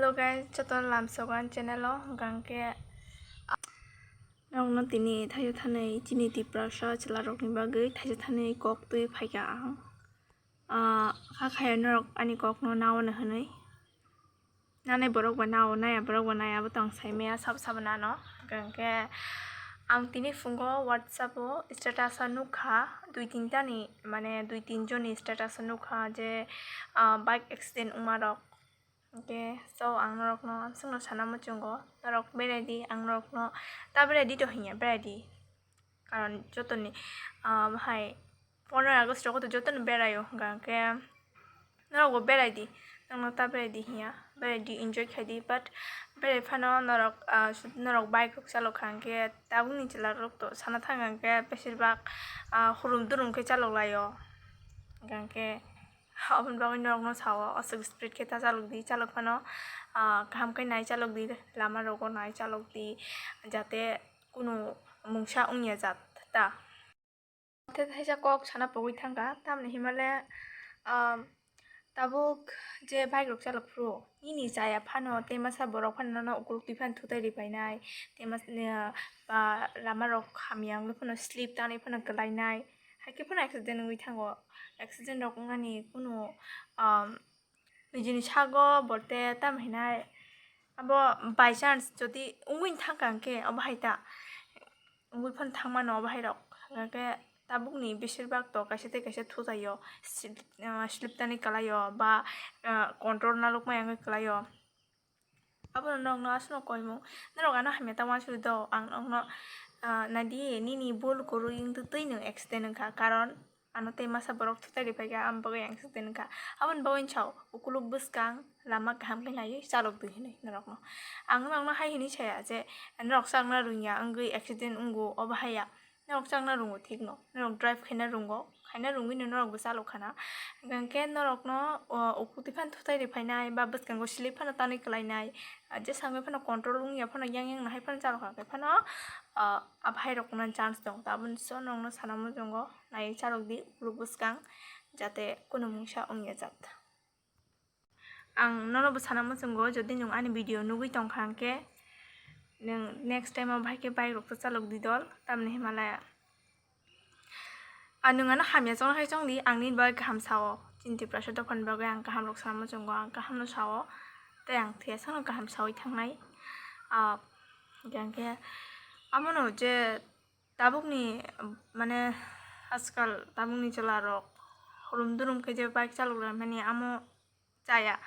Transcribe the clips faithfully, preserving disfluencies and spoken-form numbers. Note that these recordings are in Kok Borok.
Hello guys, joto lamsogan channel o hwnkha hwnkhe norokno tini thaisa thanwi chini Tiprasa chwlarokni bagwi thaisa thanwi kok twi phaikha ang. Ah, kha khaya norok ani kokno naono hwnwi. Nanai borok ba nao, naya borok ba naya, abo tong sai maya sabo sabo nano. Hwnkhe ang tini phungo WhatsApp o status o nukha, dui tin tani, mane dui tin joni status o nukha je, ah, bike accident wngma rok. Hwnkhe so ang norokno amsukno sana muchungo, norok berai di, ang norokno ta berai di to hinya, berai di. Karon jotoni, ah, hai pondro August rogo to jotono beraio, hwnkha hwnkhe norokbo berai di, norokno ta berai di hinya, berai di, enjoy khai di, but berai phano norok, ah, norok bike rok chalok kha hwnkhe tabukni chwla rok to sana thang hwnkhe besir bak, ah, hurum durum khe chalok laio, hwnkha hwnkhe aboni bagwi norokno sao aswk speed khe ta chalok di, chalok phano, ah, kaham khe nai chalok di, lama rogo nai chalok di, jate kunu mungsa wngya jat ta. Tei thaisa kok sana pogwi thangkha, tamni himale, ah, tabuk je bike rok chalok phuru nini chaya phano tei masa borok phano nono ukuluk twi phano thutai ri painai, tei mas-, ah, ba lama rok hamya wngwi phano slip tanwi phano kwlainai, hai khe phano accident wngwi thango. Accident rok wngnani kunu, ah, nijini sago borte tamo hinai abo by chance jodi wngwi thangkha hwnkhe obo hai ta wngwi phano thangmano obo hai rok. Hwnkhe tabukni besir bak to kaisa tei kaisa thujaio, slip, ah, slip tanwi kwlaio ba, ah, control nalwkmaya wngwi kwlaio. Abono norokno aswkno koimung, norok ano hamya ta uansukdi do, ang norokno, ah, naidi nini bul kwrwi wngtwi twi nwng accident wngkha, karon ano tei masa borok thutai ri phaikha, aboni bagwi ang accident wngkha. Aboni bagwi sao ukuluk bwskang lama kaham khe naiwi chalok di hinwi norokno. Ang norokno hai hinwi saya je norok chakna rwngya wngwi accident wngo, obo haiya. Norok chakna rwngo thikno, norok drive khaina rwngo, khaina rwngwino norokbo chalok khana. Hwnkhe norokno, o, ukuluk twi phano thutai ri phainai ba bwskango slip phano tanwi kwlainai, ah, jesa wngwi phano control wngya phano yang yang nahai phano chalok kha khe phano, ah, abo hai rok wngna chance tongo. Taboni so norokno sana muchungo naiwi chalok di ukuluk bwskang, jate kunu mungsa wngya jat. Ang nono bo sana muchungo, jodi nwng ani video nugwi tongkha hwnkhe, nwng next time o bahai khe bike rok to chalok di dol, tamni himale, ah, nwng ano hamya chongna khai chong di, ang nini bagwi kaham sao, chini Tiprasa dophani bagwi ang kaham rok sana muchungo, ang kaham no sao, tei ang thwiya sano kaham sawi thangnai. Ah, hwnkhe amono je tabukni, mane, ajkal tabukni chwla rok hurum durum khe je bike chalok lai mani amo chaya.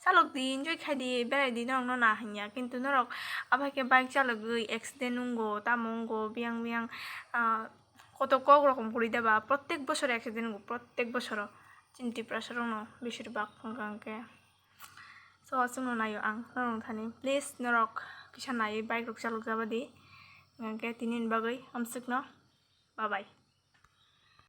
Chalok di, enjoy khai di, berai di, norok no na hanya. Kintu norok abo hai khe bike chalogwi accident wngo, tamo wngo, biyang biyang, ah, koto kok rokom kwrwi da ba, protek bosor accident wngo, protek bosoro. Chini Tiprasa rok no besir bak hwnkha hwnkhe. So, aswk no naio ang norok thani. Please, norok kisa naiwi bike rok chalok jaba di. Hwnkhe tini ni bagwi amswk no. Bye bye.